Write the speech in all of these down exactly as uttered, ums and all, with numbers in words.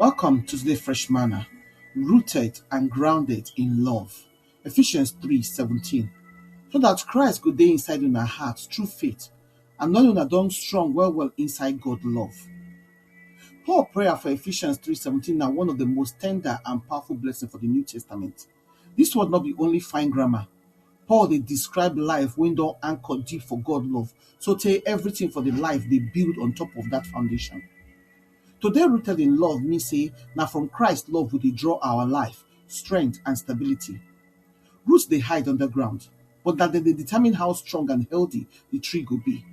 Welcome to the Fresh Manna, rooted and grounded in love. Ephesians three seventeen. So that Christ go dey inside una heart through faith, and knowing una don strong well well inside God love. Paul prayer for Ephesians three seventeen na one of the most tender and powerful blessings for the New Testament. This word no be only fine grammar. Paul dey describe life wey don anchor deep for God love, so tey everything for the life dey build on top of that foundation. To dey rooted in love mean say na from Christ love we dey draw our life, strength and stability. Roots dey hide underground, but na dem dey determine how strong and healthy the tree go be.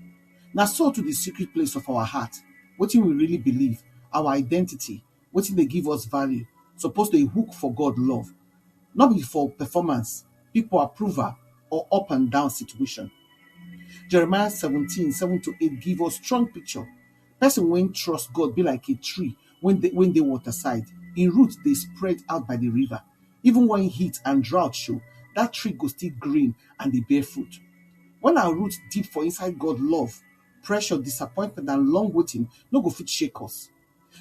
Na so to the secret place of our heart, wetin we really believe, our identity, wetin dey give us value, suppose dey hook for God love, no be for performance, people approval, or up and down situation. Jeremiah seventeen seven to eight give us strong picture. Person wey trust God be like a tree wey dey wey dey waterside. Im root dey spread out by the river. Even when heat and drought show, that tree go still green and dey bear fruit. When our root deep for inside God love, pressure, disappointment and long waiting no go fit shake us.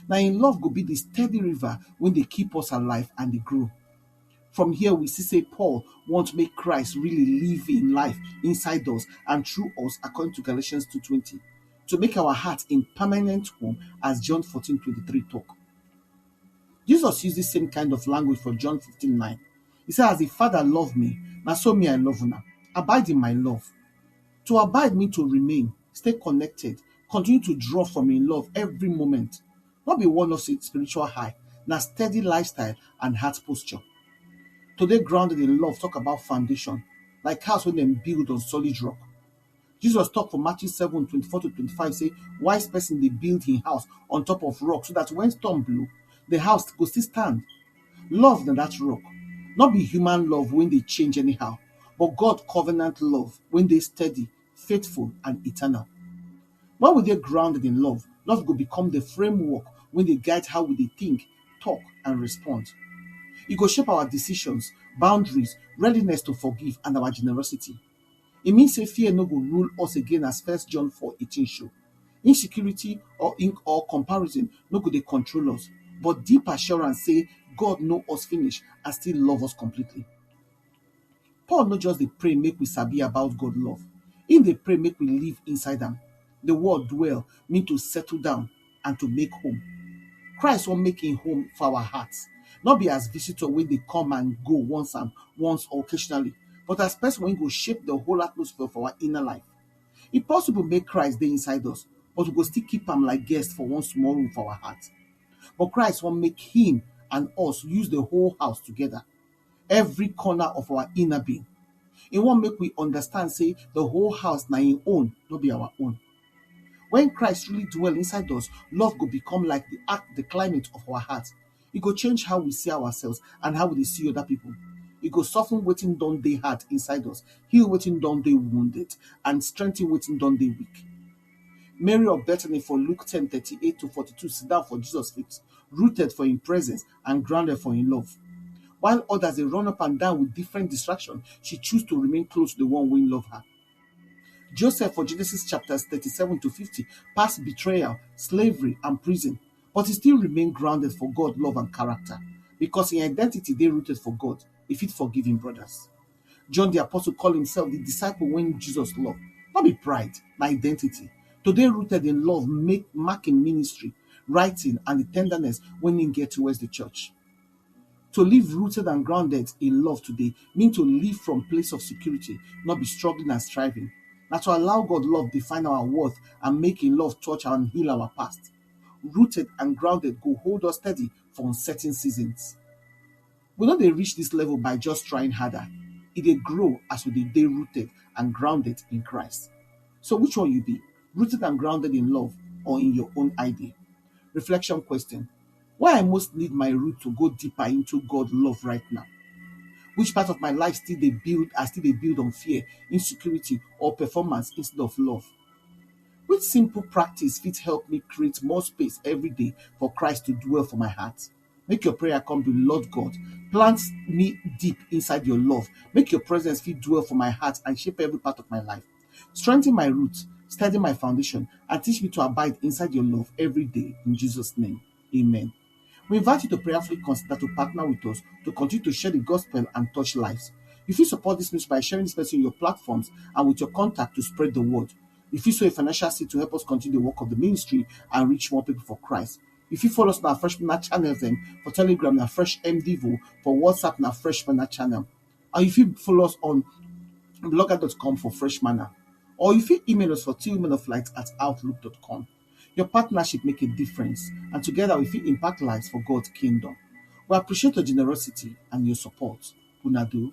Na im love go be the steady river wey dey keep us alive and dey grow. From here we see say Paul want make Christ really live im life inside us and through us, according to Galatians two twenty, to make our heart im permanent home, as John fourteen twenty-three talk. Jesus use this same kind of language for John fifteen nine. He say, "As the Father love me, na so me I love una. Abide in my love." To abide mean to remain, stay connected, continue to draw from im love every moment. No be one of spiritual high, na steady lifestyle and heart posture. To dey grounded in love talk about foundation, like house wey dem build on solid rock. Jesus talk for Matthew seven twenty-four to twenty-five say, "Wise person dey build im house on top of rock, so that when storm blow, the house go still stand." Love na that rock. No be human love wey dey change anyhow, but God covenant love wey dey steady, faithful and eternal. When we dey grounded in love, love go become the framework wey dey guide how we dey think, talk and respond. E go shape our decisions, boundaries, readiness to forgive and our generosity. E mean say fear no go rule us again, as First John four eighteen show. Insecurity or inc or comparison no go dey control us, but deep assurance say God know us finish and still love us completely. Paul no just dey pray make we sabi about God love. Im dey pray make we live inside am. The word dwell mean to settle down and to make home. Christ wan make im home for our hearts, no be as visitor wey dey come and go once and once or occasionally, but as person wey go shape the whole atmosphere for our inner life. E possible make Christ dey inside us, but we go still keep am like guest for one small room for our heart. But Christ wan make him and us use the whole house together, every corner of our inner being. He wan make we understand say the whole house na him own, no be our own. When Christ really dwell inside us, love go become like the act, the climate of our heart. E go change how we see ourselves and how we dey see other people. E go soften wetin don dey hard inside us, heal wetin don dey wounded, and strengthen wetin don dey weak. Mary of Bethany for Luke ten thirty-eight to forty-two sit down for Jesus feet, rooted for him presence and grounded for him love. While others dey run up and down with different distraction, she choose to remain close to the one wey love her. Joseph for Genesis chapters thirty-seven to fifty pass betrayal, slavery and prison, but he still remain grounded for God love and character, because him identity dey rooted for God. He fit forgive him brothers. John the apostle call himself the disciple wey Jesus love. No be pride, na identity. To dey rooted in love make mark him ministry, writing and the tenderness wey him get towards the church. To live rooted and grounded in love today mean to live from place of security, not be struggling and striving. Na to allow God love define our worth and make him love touch and heal our past. Rooted and grounded go hold us steady for uncertain seasons. We no dey reach this level by just trying harder. E dey grow as we dey dey rooted and grounded in Christ. So which one you be? Rooted and grounded in love or in your own idea? Reflection question: why I most need my root to go deeper into God love right now? Which part of my life still dey build, I still dey build on fear, insecurity, or performance instead of love? Which simple practice fit help me create more space every day for Christ to dwell for my heart? Make your prayer come be, Lord God, plant me deep inside your love. Make your presence fit dwell for my heart and shape every part of my life. Strengthen my roots, steady my foundation, and teach me to abide inside your love every day. In Jesus' name, amen. We invite you to prayerfully consider to partner with us to continue to share the gospel and touch lives. You fit support this ministry by sharing this message on your platforms and with your contact to spread the word. You fit sow a financial seed to help us continue the work of the ministry and reach more people for Christ. You fit follow us on our Fresh Manna channels dem for Telegram na Fresh M Devo, for WhatsApp na Fresh Manna channel. And you fit follow us on blogger dot com for Fresh Manna. Or you fit email us for two women of light at outlook dot com. Your partnership make a difference, and together we fit impact lives for God's kingdom. We appreciate your generosity and your support. Una do.